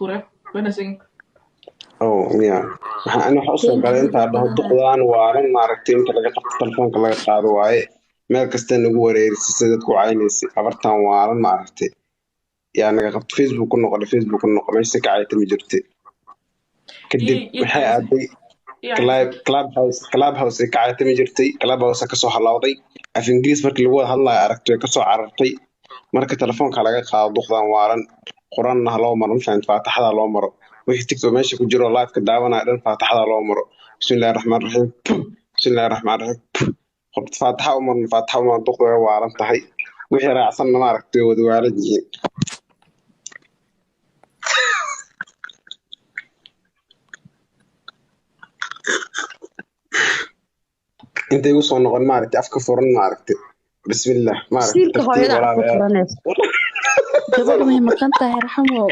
Tuure wayna sigin. Oh miya, waxaa ani waxa usoo Thank galay you intaa dhaho badanaa. Duqdaan waalan maaragtay inta laga qabto telefoonka laga qaado waaye, meel kasta nagu wareerisay, dadku caynaysay habartan waalan maaragtay, yaa naga qabto. Facebook ku noqo, Facebook ku noqo, meesha ka caytami jirtay. Kadib ii waxay cayisay aaday ii cayisay Clubhouse. Clubhouse ay ka caytami jirtay, Clubhouse kasoo halawday. Af Ingiriis markii lagu wada hadlayo aragtay, way kasoo carartay. Marka telefoonka laga qaado duqdan waalan, Qur-aanna ha loo maro, mafahant, faataxada loo maro. Wixii TikTok meesha ku jiro live-ka daawanaya dhan faataxada loo maro. Bismillahi raxmaan raxiim, bismillahi raxmaan raxiim, faataxa u marno, faataxa u marno. Duqda way waalan tahay, wixii raacsanna maaragtay way wada waalan yihiin. Intay igu soo noqon maaragtay afka furan maaragtay, bismillah maaragtay Siilka tartiib hooyada afka walaalayaal. furanaysa. Gabadha way maqan tahay, Raxmo.